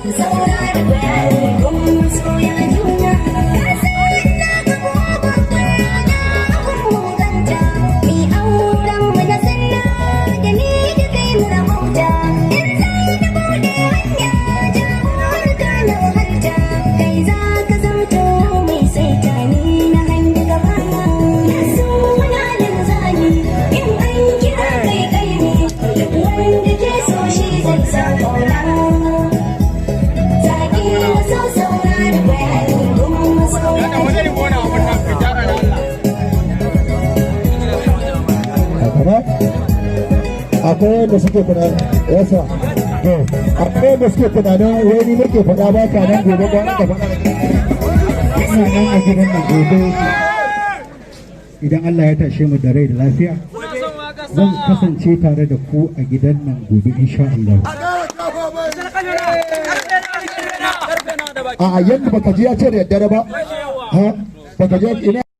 Saurari bayani gun masoya juna. Ka san na gabo babbar rana abun muganta. Mi auren mu na sanna da ni da kai mu rabauta. In za na bude hanya jagora na wahalta. Kai za ka zamto mai saita ni na hangi gabana. Na suna linzami in an kira kai kai ne. Duk wanda ke so shi zai sa kauna. Zaki so saurari bayani gun masoya juna. Haka akwai wanda suke tunanin yasa to akwai wanda suke tunanin wai ni nake faɗa ba ka nan gobe ba ka faɗa. Ina nan a gidan nan gobe idan Allah ya tashe mu da rai da lafiya. Zan kasance tare da ku a gidan nan gobe, insha Allah. A yadda baka ji ya ce da daddare ba, ha, baka ji ina.